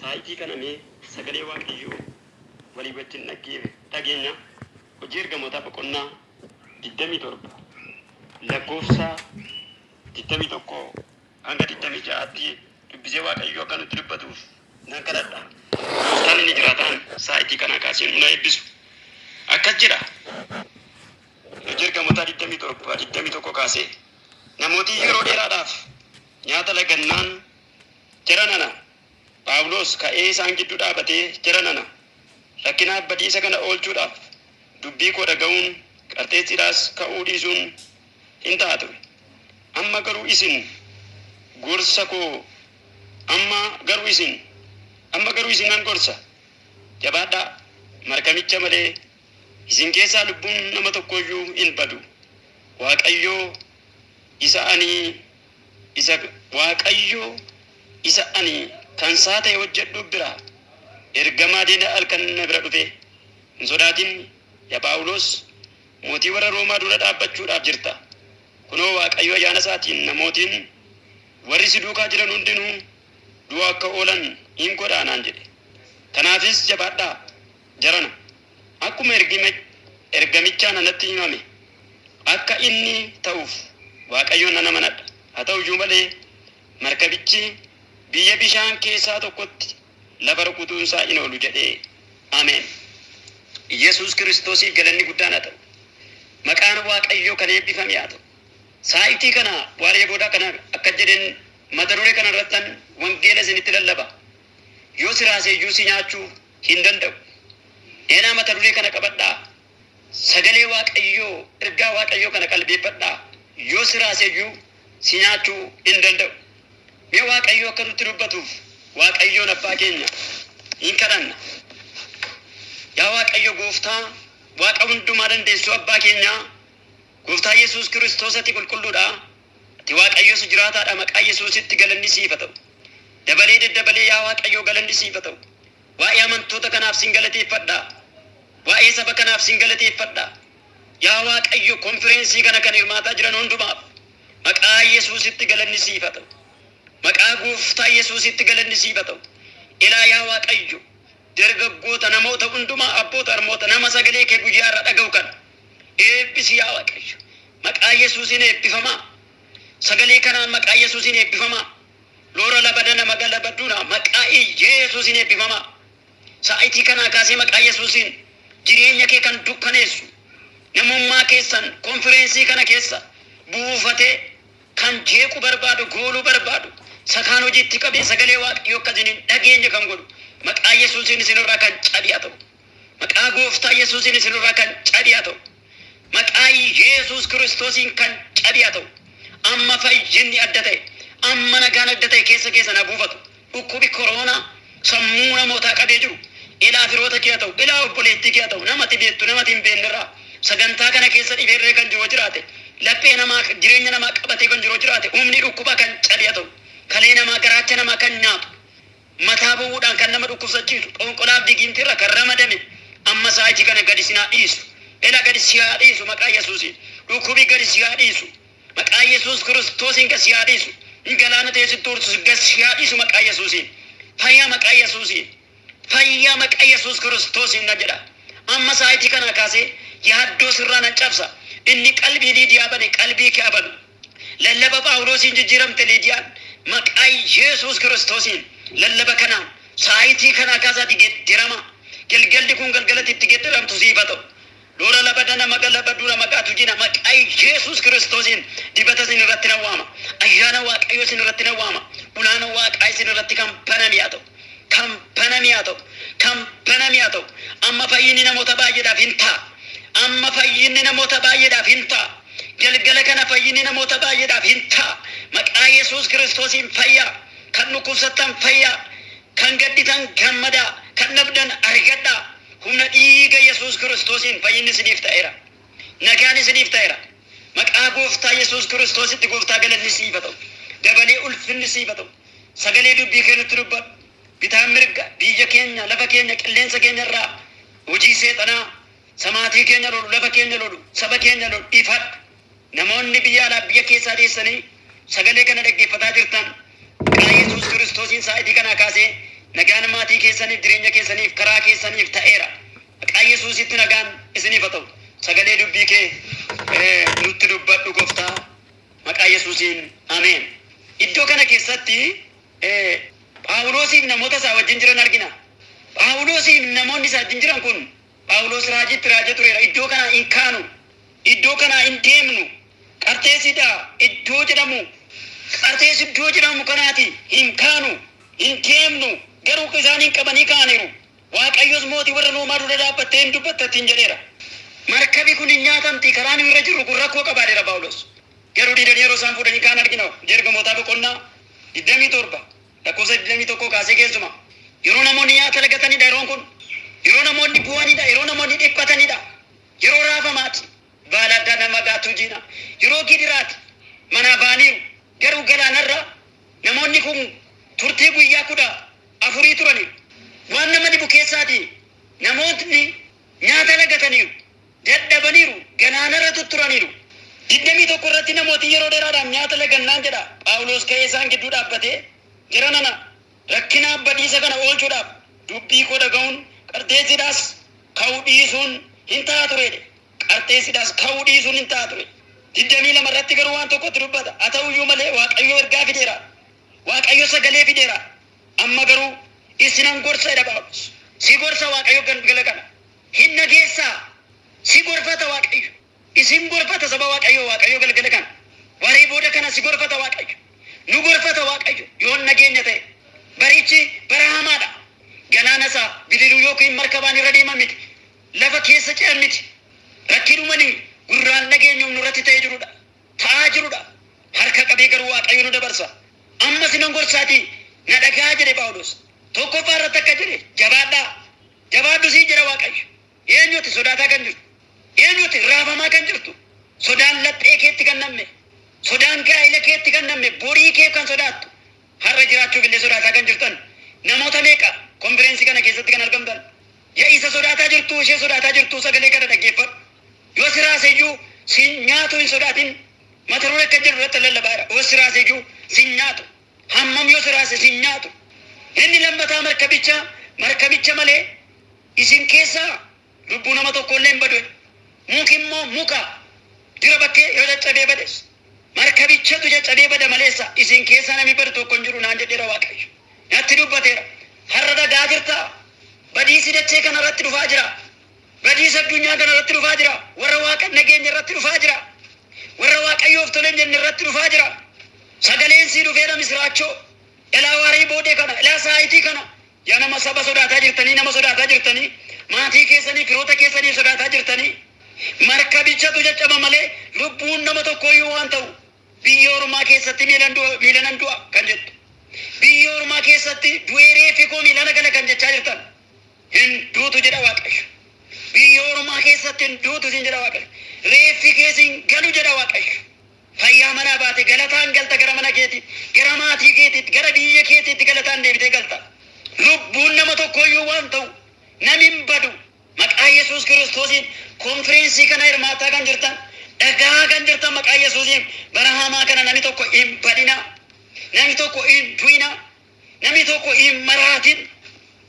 Saayitii kana mee sagalee Waaqayyoo walii wajjin dhageenya. Hojii Ergamootaa boqonnaa 27 lakkoofsa 21 hanga 26tti dubbisee Waaqayyoo akka nutti dubbatuuf nan kadhadha. Gooftaan inni jiraataan saayitii kanaa kaasee nu eebbisu. Akkas jedha. Hojii Ergamootaa 27 21 kaasee, namootii yeroo dheeraadhaaf nyaata lagannaan, jara nana, Phaawulos ka'ee isaan gidduu dhaabatee, jara nana, rakkinaaf badiisa kana oolchuudhaaf dubbii koo dhaga'uun Qarxeetsiidhaas ka'uu dhiisuun hin ta'a ture. Amma garuu isin gorsa koo amma garuu isin amma garuu isin nan gorsa. Jabaadhaa, markamicha malee isin keessaa lubbuun nama tokkoo iyyuu hin badu. Waaqayyo isa ani isa Waaqayyo isa ani kan isaa ta'e hojjedhu bira ergamaa deena halkan na bira dhufe, hin sodaatin yaa Phaawulos, mootii warra Roomaa dura dhaabbachuudhaaf jirta. Kunoo Waaqayyo ayyaana isaatiin namootiin warri si duukaa jiran hundinuu du'a akka oolan in godha anaan jedhe. Kanaafis jabaadhaa jarana, akkuma ergamichaan anatti himame akka inni ta'uuf Waaqayyoon nan amanadha. Haa ta'u iyyuu malee markabichi biyya bishaan keessaa tokkotti lafa rukutuun isaa in oolu jedhe. Ameen. Yesuus Kiristoosiif galanni guddaan haa ta'u. Maqaan Waaqayyoo kan eebbifame haa ta'u. Saayitii kana waaree boodaa kana akka jedheen mata duree kana irrattan wangeela isinitti lallaba. Yoo si raase iyyuu si nyaachuu hin danda'u. Eenaa mata duree kana qabadhaa. Sagalee Waaqayyoo, ergaa Waaqayyoo kana qalbeeffadhaa. Yoo si raase iyyuu si nyaachuu hin danda'u. Mee Waaqayyo akka nutti dubbatuuf Waaqayyoon abbaa keenya hin kadhanna. Yaa Waaqayyo gooftaa, Waaqa hundumaa dandeessuu abbaa keenyaa, gooftaa Yesuus Kiristoos, ati qulqulluudha. Ati Waaqayyo si jiraataadha. Maqaa Yesuusitti galanni siif haa ta'u. Dabalee daddabalee, yaa Waaqayyo, galanni siif haa ta'u. Waa'ee amantoota kanaaf sin galateeffadha. Waa'ee saba kanaaf sin galateeffadha. Yaa Waaqayyo, konfireensii kana kan hirmaataa jiran hundumaaf maqaa Yesuusitti galanni siif haa ta'u. Maqaa gooftaa Yesuusitti galanni siif haa ta'u. Ilaa yaa Waaqayyo, dargaggoota, namoota hundumaa, abboota, harmoota, nama sagalee kee guyyaa irra dhaga'u kana eebbisi yaa Waaqayyo. Maqaa Yesuusiin eebbifamaa. Sagalee kanaan maqaa Yesuusiin eebbifamaa. Loora labadana magala baduuna maqaa Yesuusiin eebbifamaa. Saayitii kanaa kaasee maqaa Yesuusiin jireenya kee kan dukkaneessu, namummaa keessan konfireensii kana keessa buufatee kan jeequ barbaadu, gooluu barbaadu, sakaan hojiitti qabee sagalee Waaqayyoo akka isin hin dhageenye kan godhu, maqaa Yesuusiin isinirraa kan cabi haa ta'u. Maqaa gooftaa Yesuusiin isinirraa kan cabi haa ta'u. Maqaa Yesuus Kiristoosiin kan cabi haa ta'u. Amma fayyinni adda ta'e, amma nagaan adda ta'e keessa keessan haa buufatu. Dhukkubi koroonaa sammuu namootaa qabee jiru, ilaa firoota kee haa ta'u, ilaa obboleettii kee haa ta'u, namati beektu, namati hin beeknerraa sagantaa kana keessa dhibeerree kan jiru jiraate, laphee namaa, jireenya namaa qabatee kan jiru jiraate, humni dhukkubaa kan cabi haa ta'u. Kalee namaa, garaacha namaa kan nyaatu, mataa bu'uudhaan kan nama dhukkubsachiisu, xonqolaaf digiimtiirra kan ramadame, amma saayitii kana gadi si haa dhiisu. Ela gadi si haa dhiisu maqaa Yesuusiin. Dhukkubi gadi si haa dhiisu. Maqaa Yesuus Kiristoosiin gadi si haa dhiisu. Galaana ta'e sitti ursu gadi si haa dhiisu maqaa Yesuusiin. Fayyaa maqaa Yesuusiin. Fayyaa maqaa Yesuus Kiristoosiin na jedha. Amma saayitii kanaa kaasee yaaddoo sirraa nan cabsa. Inni qalbii Liidiyaa bane qalbii kee abanu. Lallaba Phaawulosiin jijjiiramte Liidiyaan, maqaa Yesuus Kiristoosiin lallaba kanaan saayitii kanaa kaasaati gedderama. Galgalli kun galgalatti itti gedderamtu siif haa ta'u. Loora labadana magala badura maqaatu jina maqaa Yesuus Kiristoosiin dibata isin irratti nan waama. Ayyaana Waaqayyoo isin irratti nan waama. Ulaan Waaqaa isin irratti kan baname haa ta'u. Kan baname haa ta'u. Kan baname haa ta'u. Amma fayyinni namoota baay'eedhaaf hin ta'a. Amma fayyinni namoota baay'eedhaaf hin ta'a. Galgala kana fayyinni namoota baay'eedhaaf hin ta'a. Maqaa Yesuus Kiristoosiin fayyaa. Kan dhukkubsattan fayyaa. Kan gadditan gammadaa. Kan dhabdan argadhaa. Humna dhiiga Yesuus Kiristoosiin fayyinni isiniif ta'eera. Nagaan isiniif ta'eera. Maqaa gooftaa Yesuus Kiristoositti gooftaa galanni siif haa ta'u. Dabalee ulfinni siif haa ta'u. Sagalee dubbii kee nutti dubbadhu. Bitaan mirga biyya keenya, lafa keenya, qilleensa keenya irraa hojii seexanaa samaatii keenya lolu, lafa keenya lolu, saba keenya lolu ifadhu. Namoonni biyya alaa biyya keessaa teessanii sagalee kana dhaggeeffataa jirtan, maqaa Yesuus Kiristoosiin saayitii kanaa kaasee nagaan maatii keessaniif, jireenya keessaniif, karaa keessaniif ta'eera. Maqaa Yesuusitti nagaan isiniif haa ta'u. Sagalee dubbii kee nutti dubbadhu Gooftaa. Maqaa Yesuusiin, ameen. Iddoo kana keessatti Phaawulosiif namoota isaa wajjin jiran argina. Phaawulosiif namoonni isaa wajjin jiran kun, Phaawulos raajitti raajee tureera. Iddoo kanaa hin kaanu. Iddoo kanaa hin deemnu. Qarxeesidha iddoo jedhamu. Qarxees iddoo jedhamu kanaati hin kaanu. Hin deemnu. Garuu isaan hin qabanii kaaniiru. Waaqayyos mootii warra Roomaa dura dhaabbattee hin dubbatta ittiin jedheera. Markabi kun hin nyaatamti, karaan nu irra jirru kun rakkoo qabaadeera Phaawulos. Garuu didanii yeroo isaan fuudhanii kaan argina. Ergamootaa boqonnaa 27 lakkoofsa 21 kaasee keessuma. Yeroo namoonni nyaata lagatanidha yeroon kun. Yeroo namoonni bu'anidha. Yeroo namoonni dhiphatanidha. Yeroo raafamaati. Baala adda nama gaatu jiina. Yeroo gidiraati. Manaa ba'aniiru. Garuu galaanarra namoonni kun turtii guyyaa 14 turaniiru. Waan nama dhibu keessaati namootni nyaata lagataniiru. Dadhabaniiru. Galaanarra tutturaniiru. 21 irratti namooti yeroo dheeraadhaaf nyaata lagannaan jedha. Phaawulos ka'ee isaan gidduu dhaabbatee, jara nana, rakkinaaf badiisa kana oolchuudhaaf dubbii koo dhaga'uun Qarxeesiidhaas ka'uu dhiisuun hin ta'a ture. Qarxeesiidhaas ka'uu dhiisuun hin ta'a ture. 22 irratti garuu waan tokkotti dubbata. Haa ta'uyyuu malee Waaqayyo ergaa fideera. Waaqayyo sagalee fideera. Amma garuu isinan gorsa jedha Phaawulos. Si gorsa Waaqayyo galgala kana. Hin dhageessaa. Si gorfata Waaqayyo. Isin gorfata saba Waaqayyo, Waaqayyo galgala kana. Waree booda kana si gorfata Waaqayyo. Nu gorfata Waaqayyo yoon nageenya ta'e. Barichi bara hamaadha. Galaana isaa bidiruu yookiin markabaan irra deeman miti. Lafa keessa ce'an miti. Rakkinumani gurraan dhageenyuuf nurratti ta'ee jirudha. Ta'aa jirudha. Harka qabee garuu Waaqayyo nu dabarsa. Ammas nan gorsaatii na dhagaa jedhe Phaawulos. Tokkoffaa irratti akka jedhe, jabaadhaa. Jabaadhu siin jedha Waaqayyo. Eenyuti sodaataa kan jirtu? Eenyuti raafamaa kan jirtu? Sodaan laphee keetti kan namme, sodaan gaa'ela keetti kan namme, borii kee kan sodaattu, har'a jiraachuuf illee sodaataa kan jirtan namoota meeqa konfireensii kana keessatti kan argamtan? Yaa isa sodaataa jirtu, ishee sodaataa jirtu, sagalee kana dhaggeeffadhu. Yoo si raase iyyuu si nyaatu hin sodaatin. Mata duree akka jedhu irratti lallabaa jira. Yoo si raase iyyuu si nyaatu. Hammam yoo si raase si nyaatu. Inni lammataa markabicha malee isin keessaa lubbuu nama tokko illee hin badu. Muki immoo muka dira bakkee yoo caccabee bades, markabichatu caccabee bada maleessa isin keessaa namni badu tokko hin jiru naan jedheera Waaqayyo. Natti dubbateera. Har'a dhagaa jirtaa? Badiisi dachee kana irratti dhufaa jira. Badiisa addunyaa kana irratti dhufaa jira. Warra Waaqa nageenya irratti dhufaa jira. Warra Waaqayyoof tole hin jenne irratti dhufaa jira. Sagaleen sii dhufeera misiraachoo. Ilaa waarii boodee kana, ilaa saayitii kana. Yaa nama saba sodaataa jirtanii, nama sodaataa jirtanii, maatii keessanii, firoota keessanii sodaataa jirtanii. Markabichatu caccaba malee lubbuun nama tokkooyyuu waan ta'u, biyya ormaa keessatti miilanan du'a kan jettu. Biyya ormaa keessatti du'ee reeffi koo miilana gala kan jechaa jirtan. Hin duutu jedha Waaqayyo. Biyya ormaa keessatti hin duutu siin jedha Waaqayyo. Reeffi kee siin galu jedha Waaqayyo. Fayyaa manaa baate galataan galta gara mana keetii, gara maatii keetiitti, gara biyya keetiitti galataan deebitee galta. Lubbuun nama tokkooyyuu waan ta'u namni hin badu. Maqaa Yesuus Kiristoosiin konfireensii kana hirmaataa kan jirtan, dhagaa kan jirtan, maqaa Yesuusiin bara hamaa kana namni tokko hin badina. Namni tokko hin du'ina. Namni tokko hin maraatin.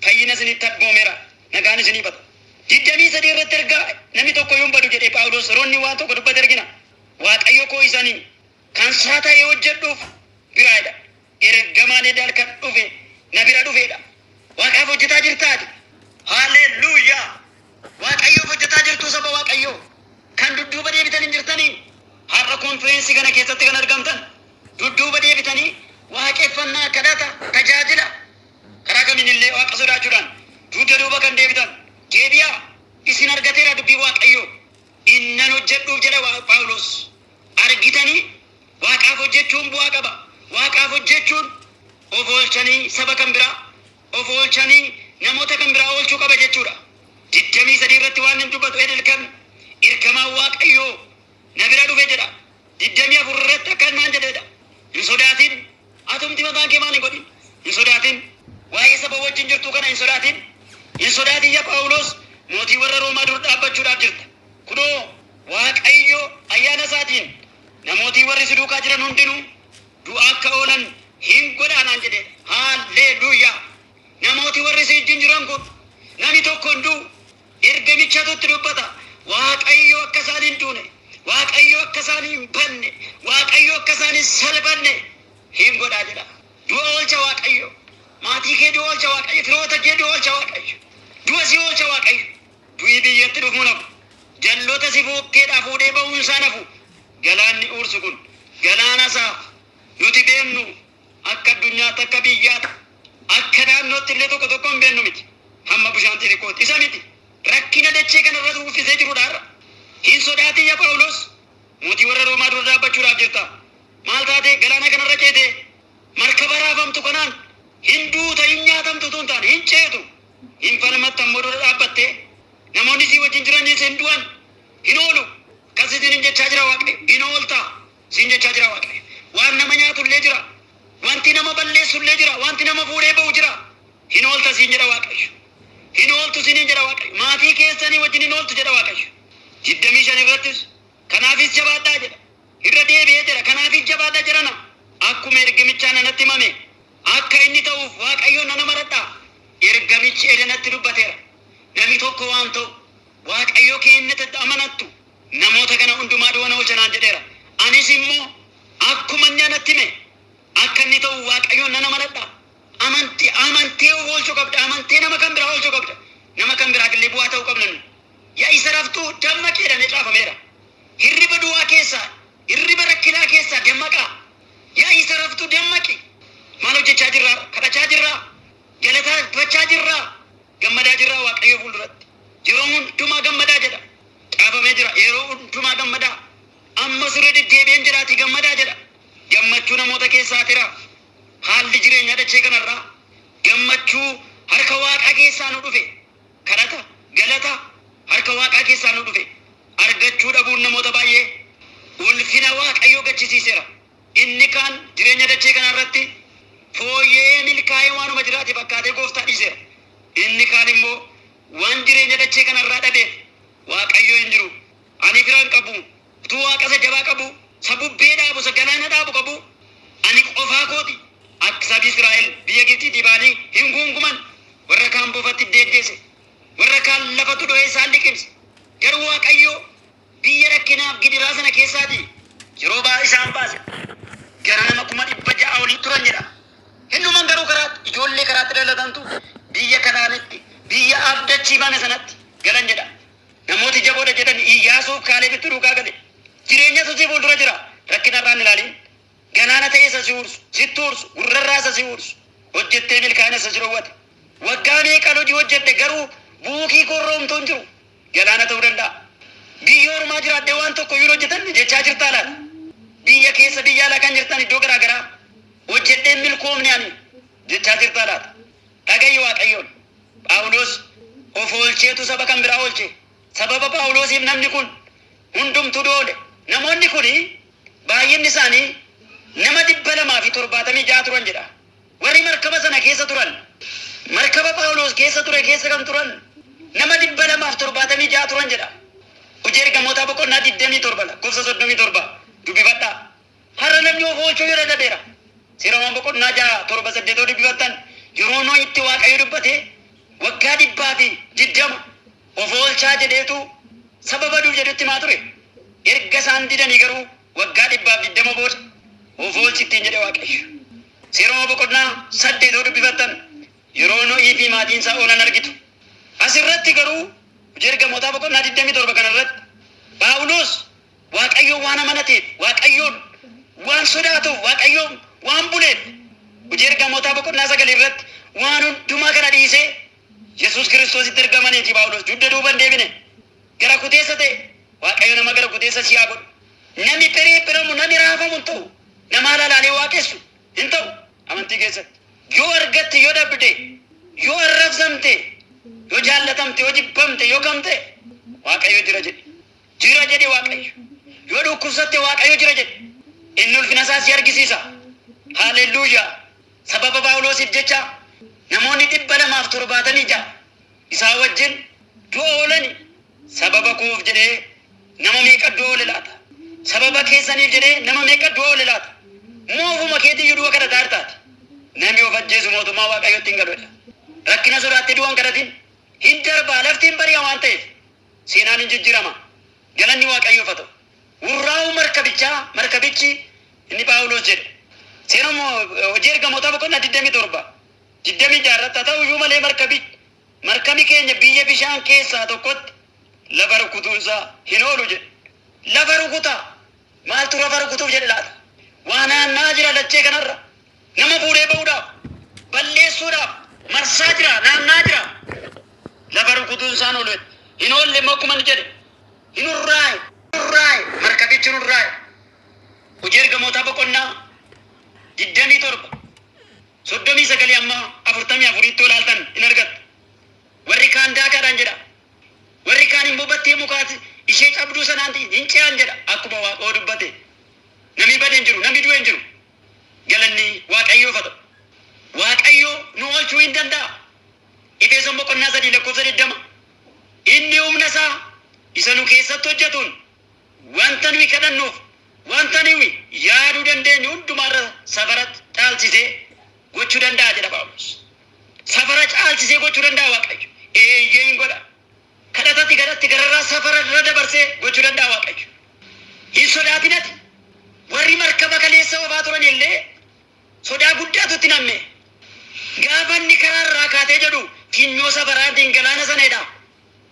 Fayyina isinitti abboomeera. Nagaan isinii bata. 23 irratti ergaa namni tokko yoo hin badu jedhee Phaawulos yeroo inni waan tokko dubbate argina. Waaqayyo koo isanii kan isaa ta'ee hojjedhuuf biraadha. Ergamaan edaal kan dhufe na bira dhufeedha. Waaqaaf hojjetaa jirtaati. Haalleluuyaa! Waaqayyoof hojjetaa jirtuu saba Waaqayyoo. Kan dudduuba deebitan hin jirtanii? Har'a konfireensii kana keessatti kan argamtan dudduuba deebitanii waaqeffannaa, kadhata, tajaajila karaa kamiin illee Waaqa sodaachuudhaan dugda duuba kan deebitan deebi'aa. Isin argateera dubbii Waaqayyoo. Innan hojjedhuuf jedha Phaawulos. Argitanii, Waaqaaf hojjechuun bu'aa qaba. Waaqaaf hojjechuun of oolchanii saba kan biraa of oolchanii namoota kan biraa oolchuu qaba jechuudha. 23 irratti waan inni dubbatu edel kan ergamaan Waaqayyoo na bira dhufe jedha. 24 irratti akka naan jedhedha. Hin sodaatin. Atumti mataan kee maal hin godhin? Hin sodaatin. Waa'ee saba wajjin jirtu kana hin sodaatin. Hin sodaatin yaa Phaawulos, mootii warra Roomaa dur dhaabbachuudhaaf jirta. Kunoo Waaqayyo ayyaana isaatiin namootii warri si duukaa jiran hundinuu du'a akka oolan hin godhaa naan jedhedha. Haalleluuyaa! Namooti warri si wajjin jiran kun namni tokko hin du'u. Ergamichatu itti dubbata. Waaqayyo akka isaan hin duune, Waaqayyo akka isaan hin banne, Waaqayyo akka isaan hin salphanne hin godhaa jedha. Du'a oolcha Waaqayyo. Maatii kee du'a oolcha Waaqayyo. Firoota kee du'a oolcha Waaqayyo. Du'a si oolcha Waaqayyo. Du'i biyyatti dhufuu nafu. Jalloota si bukkeedhaa fuudhee ba'uun isaa nafu. Galaanni uursu kun galaana isaa nuti beeknu akka addunyaatti, akka biyyaatti, akka naannootti illee tokko tokko hin beeknu miti. Hamma bishaan xixiqqooti. Isa miti. Rakkina dachee kana irratti uffisee jirudha har'a. Hin sodaatin yaa Phaawulos. Mootii warra Roomaa dura dhaabbachuudhaaf jirta. Maal taate galaana kanarra ceetee markaba raafamtu kanaan hin duuta, hin nyaatamtu utuu hin taane hin ceetu. Hin falmatta immoo dura dhaabbattee namoonni sii wajjin jiranis hin du'an, hin oolu. Akkas isiniin jechaa jira Waaqayyo. Hin oolta siin jechaa jira Waaqayyo. Waan nama nyaatu illee jira. Wanti nama balleessu illee jira. Wanti nama fuudhee ba'u jira. Hin oolta siin jedha Waaqayyo. Hin ooltu siniin jedha Waaqayyo. Maatii keessanii wajjin hin ooltu jedha Waaqayyo. 25 irrattis kanaafis jabaadhaa jedha. Irra deebi'ee jedha, kanaafis jabaadhaa jedhana. Akkuma ergamichaan anatti himame akka inni ta'uuf Waaqayyoon nan amanadha. Ergamichi edanatti dubbateera. Namni tokko waan ta'u Waaqayyo keenyatti amanattu namoota kana hundumaa du'a na oolcha naan jedheera. Anis immoo akkuma inni anatti hime akka inni ta'u Waaqayyoon nan amanadha. Amantii amantee of oolchuu qabda. Amantee nama kan biraa oolchuu qabda. Nama kan biraaf illee bu'aa ta'uu qabna nu. Yaa isa raftuu dammaqi jedhamee caafameera. Hirriba du'aa keessaa, hirriba rakkinaa keessaa dammaqaa. Yaa isa raftuu dammaqi. Maal hojjechaa jirraa? Kadhachaa jirraa? Galateeffachaa jirraa? Gammadaa jirraa Waaqayyo fuulduratti? Yeroo hundumaa gammadaa jedha. Caafamee jira. Yeroo hundumaa gammadaa. Ammas irra deddeebi'een jedhaatii gammadaa jedha. Gammachuu namoota keessaa tira. Haalli jireenyaa dachee kanarraa gammachuu harka Waaqaa keessaa nu dhufe. Kadhata, galata harka Waaqaa keessaa nu dhufe. Argachuu dhabuun namoota baay'ee ulfina Waaqayyoo gachisiiseera. Inni kaan jireenya dachee kanarratti fooyya'ee milkaa'ee waanuma jiraate fakkaatee gooftaa dhiiseera. Inni kaan immoo waan jireenya dachee kanarraa dhabeef Waaqayyo hin jiru. Ani fira hin qabu. Utuu Waaqa isa jabaa qabu, isa bubbee dhaabu, isa galaana dhaabu qabu, ani qofaa kooti. Akka sabi Israa'el biyya Gibxiitii ba'anii hin guunguman. Warra kaan bofatti iddeeggeesse. Warra kaan lafatu dho'ee isaan liqimse. Garuu Waaqayyo biyya rakkinaaf gidiraa sana keessaatii yeroo isaan baase gara nama 600,000 olii turan jedha. Hin dhuman garuu karaatti ijoollee karaatti dhalatantu biyya Kanaanitti, biyya abdachiifame sanatti galan jedha. Namooti jaboodha jedhan Iyyaasuuf Kaalebitti duukaa gale. Jireenyatu si fuuldura jira. Rakkina irraa hin ilaalin. Galaana ta'ee isa si uursu, sitti uursu, gurrarraa isa si uursu. Hojjettee milkaa'ina isa si dhowwate. Waggaa meeqan hojii hojjedhe garuu buukii koorra homtuu hin jiru. Galaana ta'uu danda'a. Biyya ormaa jiraadhee waan tokko iyyuu hin hojjetanne jechaa jirtaa laata? Biyya keessa, biyya alaa kan jirtan iddoo garaa garaa hojjedhee hin milkoofne ani jechaa jirtaa laata? Dhaga'i Waaqayyoon. Phaawulos of oolcheetu saba kan biraa oolche. Sababa Phaawulosiif namni kun hundumtuu du'a oole. Namoonni kun baay'inni isaanii nama 276 turan jedha. Warri markaba sana keessa turan, markaba Phaawulos keessa ture keessa kan turan nama 276 turan jedha. Hojii Ergamootaa boqonnaa 27 lakkoofsa 37 dubbifadhaa. Har'a namni of oolchuu yoo dadhabeera. Seera boqonnaa 6, 7, 8 dubbifattan yeroo Nohi itti Waaqayyo dubbate waggaa 120 of oolchaa jedheetu saba baduuf jedhutti himaa ture. Erga isaan didanii garuu waggaa 120 booda of oolchi ittiin jedhe Waaqayyo. Seera boqonnaa 8 dubbifattan yeroo Nohii fi maatiin isaa oolan argitu. Asirratti garuu Hojii Ergamootaa boqonnaa 27 kanarratti Phaawulos Waaqayyoon waan amanateef, Waaqayyoon waan sodaatuuf, Waaqayyoon waan buleef Hojii Ergamootaa boqonnaa 9 irratti waan hundumaa kana dhiisee Yesuus Kiristoositti ergamaniiti Phaawulos dugda duuba hin deebine. Gara kuteessa ta'e. Waaqayyo nama gara kuteessa si haa godhu. Nami piriiphiramu, nami raafamu hin ta'u. Nama alaalaalee waaqessu hin ta'u amantii keessatti. Yoo argatte, yoo dhabde, yoo arrabsamte, yoo jaallatamte, yoo jibbamte, yoo kam ta'e Waaqayyo jira jedhi. Jira jedhi Waaqayyo. Yoo dhukkubsatte Waaqayyo jira jedhi. Inni ulfina isaa si argisiisa. Haalelluuyaa. Sababa Phaawulosiif jecha namoonni 276 isaa wajjin du'a oolani. Sababa koof jedhee nama meeqa du'a oole laata? Sababa keessaniif jedhee nama meeqa du'a oole laata? Moo ofuma keetiyyuu du'a kadhataa jirtaati? Namni of ajjeesu mootummaa Waaqayyootti hin galu jedha. Rakkina sodaattee du'a hin kadhatin. Hin darbaa, lafti hin bari'a waan ta'eef. Seenaan hin jijjiirama. Galanni Waaqayyoof haa ta'u. Hurraa'uu markabichaa, markabichi inni Phaawulos jedhe. Seenaa Hojii Ergamootaa boqonnaa 27, 26 irratti, haa ta'u iyyuu malee markabi keenya biyya bishaan keessaa tokkotti lafa rukutuunsaa hin oolu jedhe. Lafa rukutaa. Maaltu lafa rukutuuf jedhe laata? Waa naanna'aa jira dachee kanarra. Nama fuudhee ba'uudhaaf, balleessuudhaaf marsaa jira, naanna'aa jira. Lafa rukutuun isaan oolu jedhe. Hin oolle immoo akkuma inni jedhe. Hin hurraa'e, hurraa'e, markabichi hin hurraa'e. Hojii Ergamootaa boqonnaa 27, 39 amma 44tti olaaltan hin argattu. Warri kaan daakaadhaan jedha. Warri kaan immoo battee mukaati ishee cabduu sanaan hin ce'an jedha. Akkuma Waaqayyo dubbate. Namni bade hin jiru, namni du'e hin jiru. Galanni Waaqayyoof haa ta'u. Waaqayyo nu oolchuu hin danda'a. Efesoon boqonnaa 3 lakkoofsa 20. Inni humna isaa isa nu keessatti hojjetuun wanta nuyi kadhannuuf, wanta nuyi yaaduu dandeenyu hundumaarra safara caalchisee gochuu danda'a jedha Phaawulos. Safara caalchisee gochuu danda'a Waaqayyo. Eeyyee, hin godha. Kadhatatti kadhatti gararraa safara irra dabarsee gochuu danda'a Waaqayyo. Hin sodaatin ati. Warri markaba kaleessa oofaa turan illee sodaa guddaatu itti namme. Gaafa inni karaa irraa kaatee jedhu finyoo safaraatiin galaana sana jedha.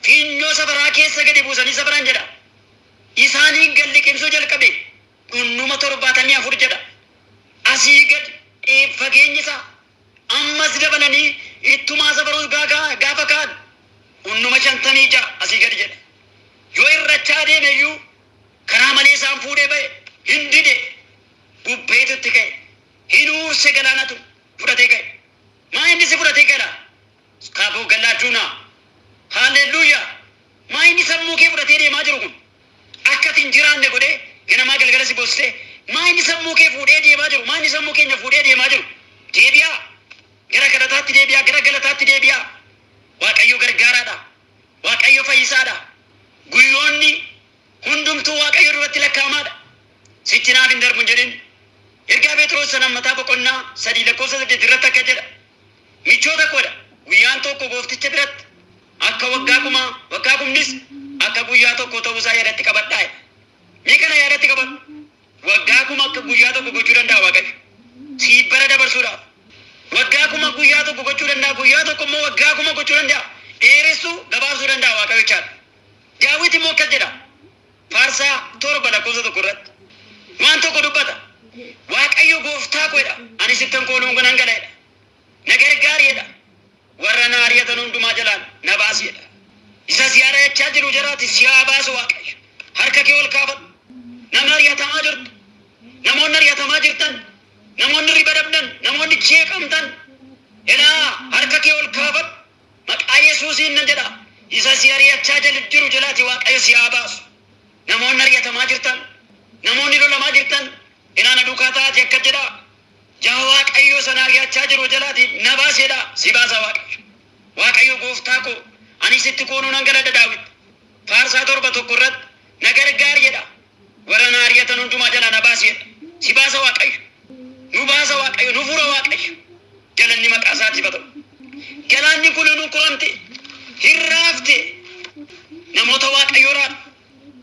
Finyoo safaraa keessa gadi buusanii safaran jedha. Isaaniin gad liqimsuu jalqabe, dhundhuma 74 jedha. Asii gad fageenyi isaa, ammas dabalanii ittumaa safaruu gaafa ka'an dhundhuma 56 asii gadi jedha. Yoo hir'achaa adeeme iyyuu karaa malee isaan fuudhee ba'e hin dide. Bubbeetu itti ka'e. Hin huurse, galaanatu fudhatee ka'e. Maa inni si fudhatee ka'edha? Kaaboo gallaachuunaa. Haalleluuyaa! Maa inni sammuu kee fudhatee deemaa jiru kun? Akka ati hin jiraanne godhee ganamaa galgala si boosisee, maa inni sammuu kee fuudhee deemaa jiru? Maa inni sammuu keenya fuudhee deemaa jiru? Deebi'aa! Gara kadhataatti deebi'aa! Gara galataatti deebi'aa! Waaqayyo gargaaraadha. Waaqayyo fayyisaadha. Guyyoonni hundumtuu Waaqayyo duratti lakkaa'amaadha. Sichi naaf hin darbu hin jedhin. Ergaa Phexros isa lammataa boqonnaa 3 lakkoofsa 8 irratti akka jedha. Michoota koodha. Guyyaan tokko goofticha biratti akka waggaa kumaa, waggaa kumnis akka guyyaa tokkoo ta'uu isaa yaadatti qabadhaa jedha. Mee kana yaadatti qabadhu. Waggaa 1000 akka guyyaa tokko gochuu danda'a Waaqayyo. Siif bara dabarsuudhaaf. Waggaa 1000 guyyaa tokko gochuu danda'a, guyyaa tokko immoo waggaa 1000 gochuu danda'a. Dheeressuu, gabaabsuu danda'a Waaqayyo jechaadha. Daawit immoo akkas jedha. Faarsaa 7 lakkoofsa 1 irratti waan tokko dubbata. Waaqayyo gooftaa koo jedha. Ani sittan kooluun nan gala jedha. Na gargaari jedha. Warra na ari'atan hundumaa jalaan na baasi jedha. Isa si ari'achaa jiru jalaati si haa baasu Waaqayyo. Harka kee ol kaafadhu. Nama ari'atamaa jirtu. Namoonni ari'atamaa jirtan. Namoonni riba dhabdan. Namoonni jeeqamtan. Elaa, harka kee ol kaafadhu. Maqaa Yesuusiin nan jedha. Isa si ari'achaa jiru jalaati Waaqayyo si haa baasu. Namoonni ari'atamaa jirtan. Namoonni lolamaa jirtan. Elaa, na duukaa ta'aati akka jedha. Yaa Waaqayyo, sana ari'achaa jiru jalaati na baasi jedha. Si baasa Waaqayyo. Waaqayyo gooftaa koo, ani sitti koonuu nan galadha Daawit. Faarsaa 7 1 irratti na gargaari jedha. Warra na ari'atan hundumaa jalaa na baasi jedha. Si baasa Waaqayyo. Nu baasa Waaqayyo. Nu fura Waaqayyo. Galanni maqaa isaatiif haa ta'u. Galaanni kun nu kuramte. Hin raafte. Namoota Waaqayyo raadha.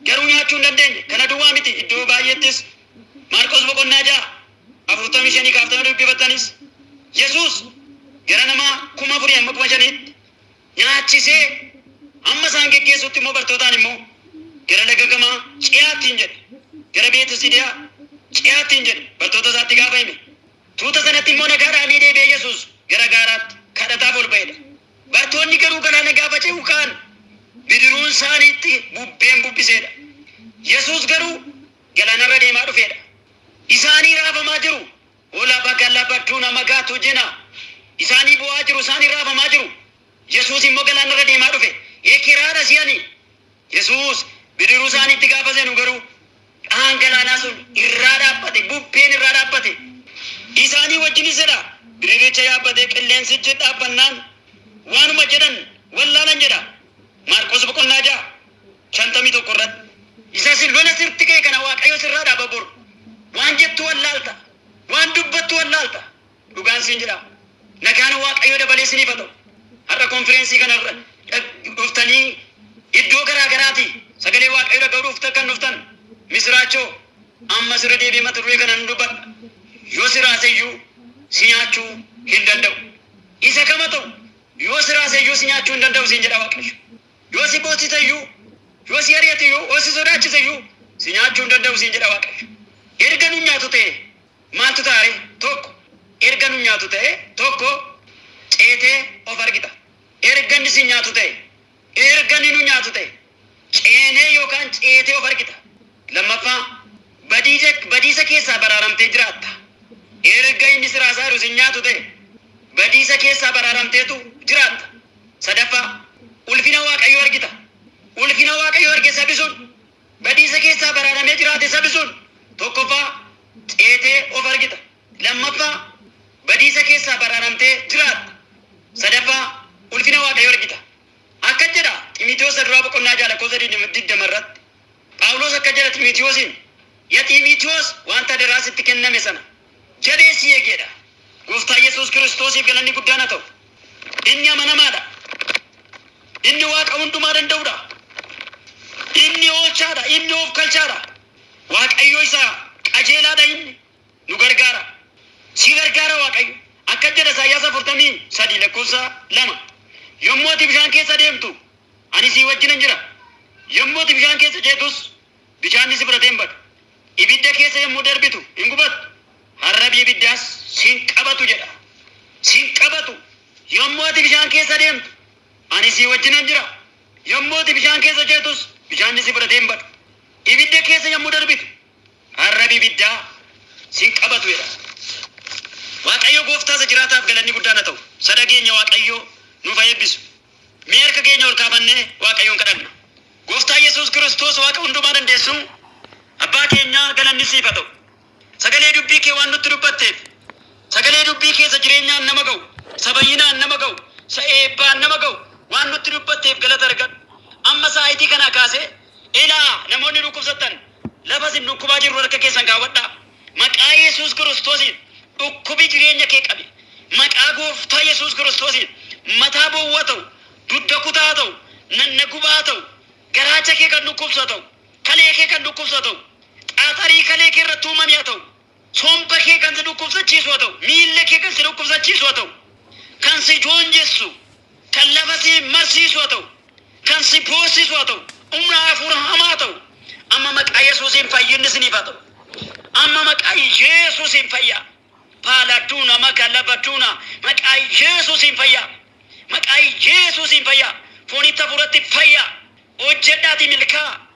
Garuu nyaachuu hin dandeenye. Kana duwwaa miti, iddoo baay'eettis Maarqos boqonnaa 6 45 kaaftanii dubbifattanis Yesuus gara nama 4,000 hamma 5,000tti nyaachisee hamma isaan geggeessutti immoo bartootaan immoo gara laga gamaa ce'aattiin jedhe. Gara Beetesidiyaa ce'aattiin jedhe bartoota isaatti gaafa hime. Tuuta sanatti immoo nagaa dhaamee deebi'ee Yesuus gara gaaraatti kadhataaf ol ba'edha. Bartoonni garuu galaana gaafa ce'uu ka'an bidiruun isaaniitti bubbeen bubbiseedha. Yesuus garuu galaanarra deemaa dhufeedha. Isaanii raafamaa jiru. Ola bagala badduuna magaatu jina. Isaanii bu'aa jiru, isaanii raafamaa jiru. Yesuus immoo galaanarra deemaa dhufe. Ekeraadha si'ani. Yesuus bidiruu isaaniitti gaafa seenu garuu dhahaan galaanaa sun irraa dhaabbate, bubbeen irraa dhaabbate. Isaanii wajjinis jedha bidiricha yaabbatee qilleensichi dhaabbannaan waanuma jedhan wallaalan jedha. Maarqos boqonnaa 6 51 irratti. Isa si lola sirti ka'e kana Waaqayyo sirraa dhaaba bor. Waan jettu wallaalta. Waan dubbattu wallaalta. Dhugaan siin jedha. Nagaan Waaqayyo dabalee isiniif haa ta'u. konfireensii kanarra dhuftanii iddoo garaa garaati sagalee Waaqayyo dhaga'uu dhuftan kan dhuftan, misiraachoo amma sirra deebi'ee mata duree kana nan dubbadha. Yoo si raaseyyuu si nyaachuu hin danda'u. Isa kama ta'u yoo si raaseyyuu si nyaachuu hin danda'u siin jedha Waaqayyo. Yoo si boossiseyyuu, yoo si ari'ateyyuu, yoo si sodaachiseyyuu si nyaachuu hin danda'u siin jedha Waaqayyo. Erga nu nyaatu ta'e maaltu ta'a ree? Tokko, erga nu nyaatu ta'e, tokko, ceetee of argita. Erga inni si nyaatu ta'e, erga inni nu nyaatu ta'e, ceenee yookaan ceetee of argita. Lammaffaa, badiisa keessaa baraaramtee jiraatta. Erga inni si raasaa jiru si nyaatu ta'e, badiisa keessaa baraaramteetu jiraatta. Sadaffaa, ulfina Waaqayyoo argita. Ulfina Waaqayyoo arge sabi sun, badiisa keessaa baraaramee jiraate sabi sun, tokkoffaa, ceetee of argita. Lammaffaa, badiisa keessaa baraaramtee jiraatta. Sadaffaa, ulfina Waaqayyoo argita. Akka jedha Ximitiyoos duraa boqonnaa 6 lakkoofsa 20 irratti. Phaawulos akka jedha Ximitiyoosiin, "Ya Ximitiyoos, wanta adaraa sitti kenname sana jabeessii eegeedha." Gooftaa Yesuus Kiristoosiif galanni guddaan haa ta'u. Inni amanamaadha. Inni Waaqa hundumaa danda'udha. Inni oolchaadha. Inni of kalchaadha. Waaqayyo isa qajeelaadha, inni nu gargaara. Si gargaara Waaqayyo. Akka jedha Isaayyaas 43 lakkoofsa 2. "Yommuu ati bishaan keessa deemtu, ani sii wajjinan jira. Yommuu ati bishaan keessa ceetus, bishaanni si fudhatee hin badu. Ibidda keessa yommuu darbitu hin gubattu. Arrabi ibiddaas sin qabatu" jedha. Sin qabatu. Yommuu ati bishaan keessa deemtu, ani sii wajjinan jira. Yommuu ati bishaan keessa ceetus, bishaanni si fudhatee hin badu. Ibidda keessa yommuu darbitu, arrabi ibiddaa sin qabatu jedha. Waaqayyo gooftaa isa jiraataaf galanni guddaan haa ta'u. Sada keenya Waaqayyo nuuf haa eebbisu. Mee harka keenya ol kaafannee Waaqayyoon kadhanna. Gooftaa Yesuus Kiristoos, Waaqa hundumaa dandeessu, Abbaa keenya, galanni siif haa ta'u. Sagalee dubbii kee waan nutti dubbatteef, sagalee dubbii keessa jireenyaan nama ga'u, isa bayyinaan nama ga'u, isa eebbaan nama ga'u waan nutti dubbatteef galata argadhu. Amma saayitii kanaa kaasee, ilaa, namoonni dhukkubsattan lafa isin dhukkubaa jirru harka keessan kaawwadhaa. Maqaa Yesuus Kiristoosiin dhukkubi jireenya kee qabe. Maqaa Gooftaa Yesuus Kiristoosiin mataa bowwaa ta'u, dugda kutaa ta'u, nanna gubaa ta'u, garaacha kee kan dhukkubsu haa ta'u, kalee kee kan dhukkubsu haa ta'u, xaaxarii kalee kee irratti uumame haa ta'u, somba kee kan si dhukkubsachiisu haa ta'u, miilla kee kan si dhukkubsachiisu haa ta'u, kan si joonjessu, kan lafa si marsiisu haa ta'u, kan si boossisu haa ta'u, humna hafuura hamaa haa ta'u, amma maqaa Yesuusiin fayyinni isiniif haa ta'u. Amma maqaa Yesuusiin fayyaa. Paaladuuna magaalabatuuna, maqaa Yesuusiin fayyaa. Maqaa Yesuusiin fayyaa. Foonitti hafuuratti fayyaa. Hojjedhaatii milkaa.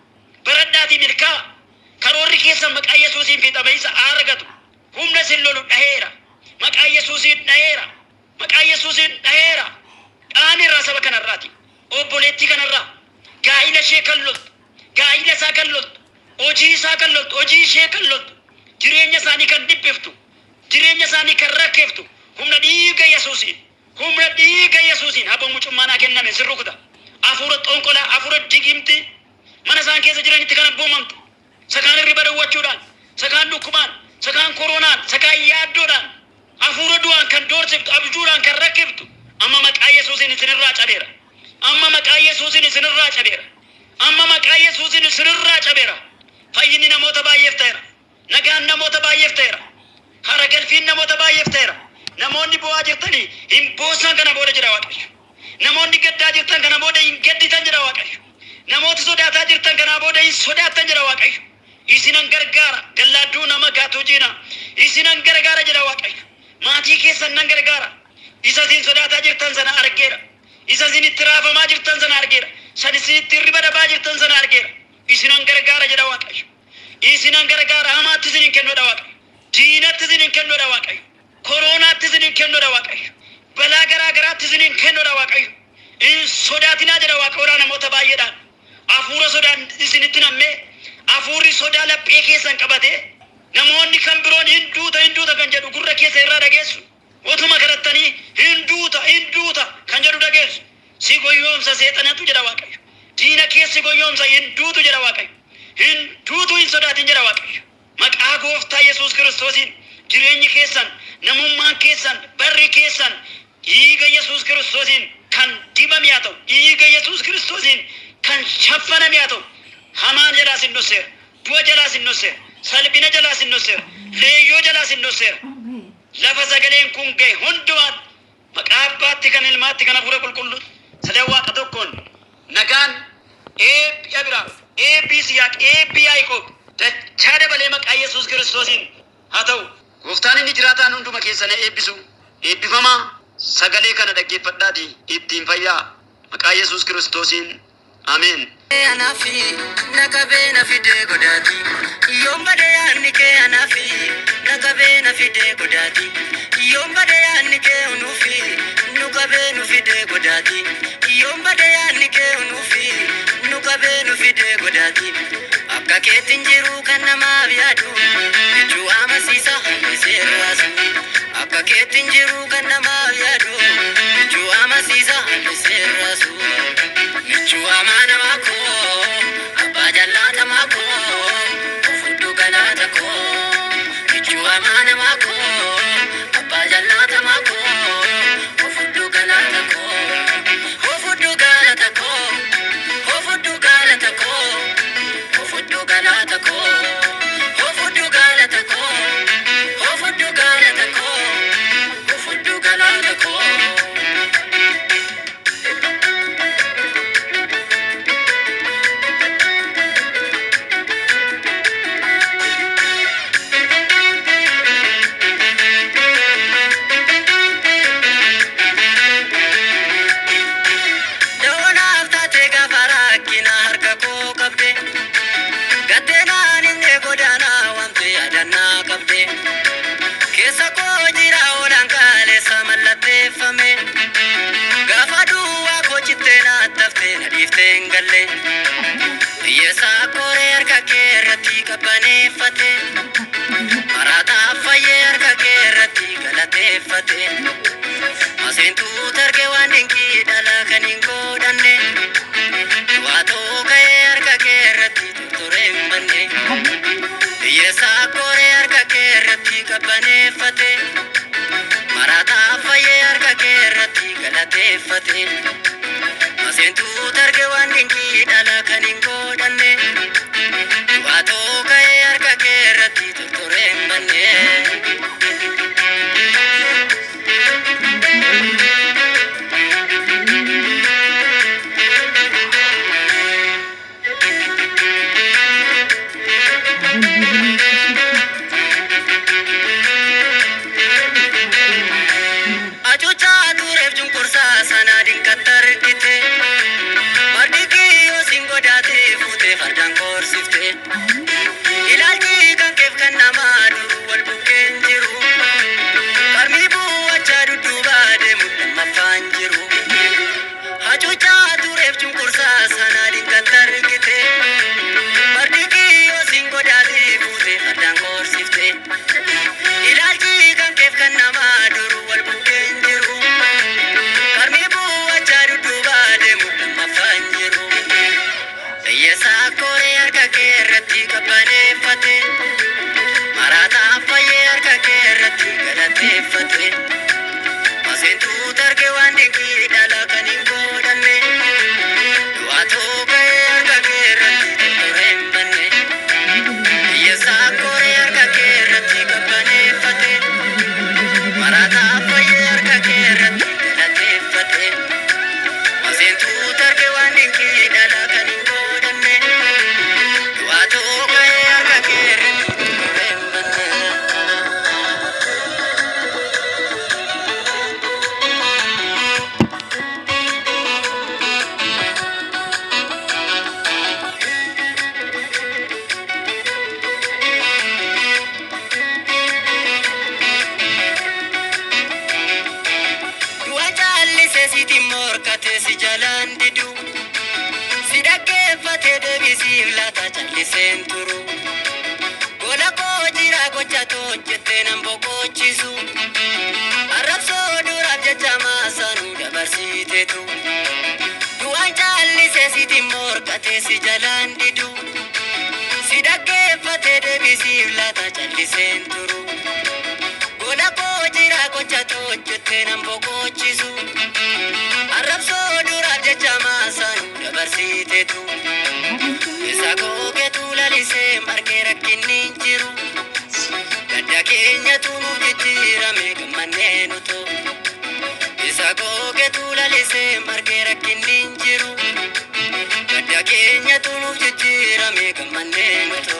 Baradhaatii milkaa. Karoorri keessan maqaa Yesuusiin fiixama isa argatu. Humna isin lolu dhaheera. Maqaa Yesuusiin dhaheera. Maqaa Yesuusiin dhaheera. Dhaameerraa saba kanarraati. Obboleettii kanarraa. Gaa'ila ishee kan loltu. Gaa'ila isaa kan loltu. Hojii isaa kan loltu. Hojii ishee kan loltu. Jireenya isaanii kan dhiphiftu. Jireenya isaanii kan rakkiftu. Humna dhiiga Yesuusiin. Humna dhiiga Yesuusiin aboo mucummaa naa kenname sin rukuta. Hafuura xonqolaa, hafuura digimtii mana isaan keessa jiranitti kan abboomamte. Sakaan hirriba dhowwachuudhaan, sakaan dhukkubaan, sakaan koronaan, sakaan yaaddoodhaan, hafuura du'aan kan doorsiftu, abjuudhaan kan rakkiftu, amma maqaa Yesuusiin isinirraa cabeera. Amma maqaa Yesuusiin isinirraa cabeera. Amma maqaa Yesuusiin isinirraa cabeera. Fayyinni namoota baay'eef ta'eera. Nagaan namoota baay'eef ta'eera. Hara galfiin namoota baay'eef ta'eera. Namoonni bo'aa jirtanii hin boossan kana booda jedha Waaqayyo. Namoonni gaddaa jirtan kana booda hin gadditan jedha Waaqayyo. Namoota sodaataa jirtan kanaa booda hin sodaattan jedha Waaqayyo. Isinan gargaara. Gallaadduu nama gaatuu jiina. Isinan gargaara jedha Waaqayyo. Maatii keessan nan gargaara. Isa isin sodaataa jirtan sana argeera. Isa isin itti raafamaa jirtan sana argeera. San isin itti hirriba dhabaa jirtan sana argeera. Isinan gargaara jedha Waaqayyo. Isinan gargaara, hamaatti isin hin kennu jedha Waaqayyo. Diinatti isin hin kennu jedha Waaqayyo. Koroonaatti isin hin kennu jedha Waaqayyo. Balaa garaa garaatti isin hin kennu jedha Waaqayyo. Hin sodaatinaa jedha Waaqayyo namoota baay'eedhaan. Hafuura sodaan isinitti nammee, hafuurri sodaa laphee keessan qabatee, namoonni kan biroon hin duuta, hin duuta kan jedhu gurra keessa irraa dhageessu. Otuma kadhattanii hin duuta, hin duuta kan jedhu dhageessu. Si goyyoomsa seexanatu jedha Waaqayyo. Diina keessi goyyoomsa, hin duutu jedha Waaqayyo. Hin duutu, hin sodaatin jedha Waaqayyo. Maqaa Gooftaa Yesuus Kiristoosiin jireenyi keessan, namummaan keessan, barri keessan dhiiga Yesuus Kiristoosiin Kan dibame haa ta'u. Dhiiga Yesuus Kiristoosiin kan shaffaname haa ta'u. Hamaan jalaa sin dhosseera. Du'a jalaa sin dhosseera. Salphina jalaa sin dhosseera. Leeyyoo jalaa sin dhosseera. Lafa sagaleen kun ga'e hundumaatti maqaa Abbaatti kan Ilmaatti kan Hafuura Qulqulluutti sadan Waaqa tokkoon nagaan eebbi Abiraam, eebbi Yisihaaq, eebbi Yaaqoob dachaa dabalee maqaa Yesuus Kiristoosiin haa ta'u. Gooftaan inni jiraataan hunduma keessan haa eebbisu. Eebbifamaa sagalee kana dhaggeeffadhaatii ittiin fayyaa. Maqaa Yesuus Kiristoosiin Ameen. Anaafi na qabee na fidee godaati. Yoom bade yaadni kee anaafi na qabee na fidee godaati. Yoom bade yaadni kee unuufi nu qabee nu fidee godaati. Yoom bade yaadni kee unuufi nu qabee nu fidee godaati. Akka keetti hin jiru kan namaaf yaadu michuu amasiisa hammi seerraasu. Akka keetti hin jiru kan namaaf yaadu michuu amasiisa hammi seerraasu. Michuu amanamaa koo abbaa jaallatamaa koo ofudhu galata koo. Michuu amanamaa koo abbaa jaallatamaa koo ofudhu galata koo. Ofudhu galata koo. Ofudhu galata koo. Ofudhu galata koo. Ofudhu galata koo. Ofudhu galata koo. Ofudhu galata koo. Da'oonaaf taatee gaafa rakkina harka koo qabde. Gatteenaan inni godaanaa wanti yaadannaa qabde. Keessa koo jira oolaan kaaleessa mallatteeffame. Gaafa duwwaa koo cittee naattaftee na dhiiftee hin galle. Hiyyeessaa koree harka kee irratti qabbaneeffate. Maraataa fayyee harka kee irratti galateeffate. Maseentuu targee waan dinqii dhala kan hin godhanne. Du'aatoo ka'ee harka kee irratti tortoree hin banne. Hiyyeessaa koree harka kee irratti qabbaneeffate. Maraataa fayyee harka kee irratti galateeffate. Maseentuu targee waan dinqii dhala kan hin godhanne. Du'aatoo ka'ee harka kee irratti tortoree hin banne. Acuucaa tureef cunqursaa sana dinqatti argite. Fardi kiyyoo siin godaatee fuutee fardaan koorsifte. Ilaalchi kan keef kan namaa duruu wal bukkeen jiru. Qarmii bu'achaa dudduuba deemu lammaffaan jiru. Hacuucaa tureef cunqursaa sana dinqatti argite. Fardi kiyyoo siin godaatee fuutee fardaan koorsifte. Ilaalchi kan keef kan namaa duruu wal bukkeen jiru. Qarmii bu'achaa dudduuba deemu lammaffaan jiru. Hiyyeessaa koree harka kee irratti qabbaneeffate. Maraataa fayyee harka kee irratti galateeffate. Maseentuu targee waan dinqii dhala kan hin godhanne. Du'aatoo ka'ee harka kee irratti tortoree hin banne. Hiyyeessaa koree harka kee irratti qabbaneeffate. Maraataa fayyee harka kee irratti galateeffate. Maseentuu targee waan dinqii dhala kan hin godhanne. Du'aatoo ka'ee harka kee irratti tortoree hin banne. Du'a caallisee sitti morkatee si jalaan didu. Si dhaggeeffatee deebisiif laata calliseen turu. Gola koo jira gocha hojjettee nan boqochiisu. Arrabsoo duraaf jecha maasanuu dabarsiteetu. Du'aan caallisee sitti morkatee si jalaan didu. Si dhaggeeffatee deebisiif laata calliseen turu. Gola koo jira gocha. Gocha hojjettee nan boqochiisu. Arrabsoo duraaf jecha maasaan dabarsiteetu. Isa googetu lalisee margee rakkinni hin jiru. Gadda keenyatu nuuf jijjiirame gammannee nutu. Isa googetu lalisee margee rakkinni hin jiru. Gadda keenyatu nuuf jijjiirame gammannee nutu.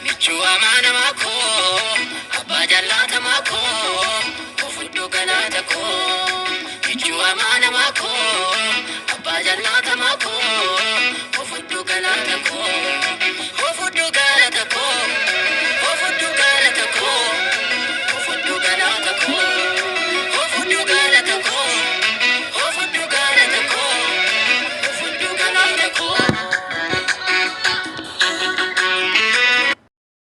Michuu amanamaa koo.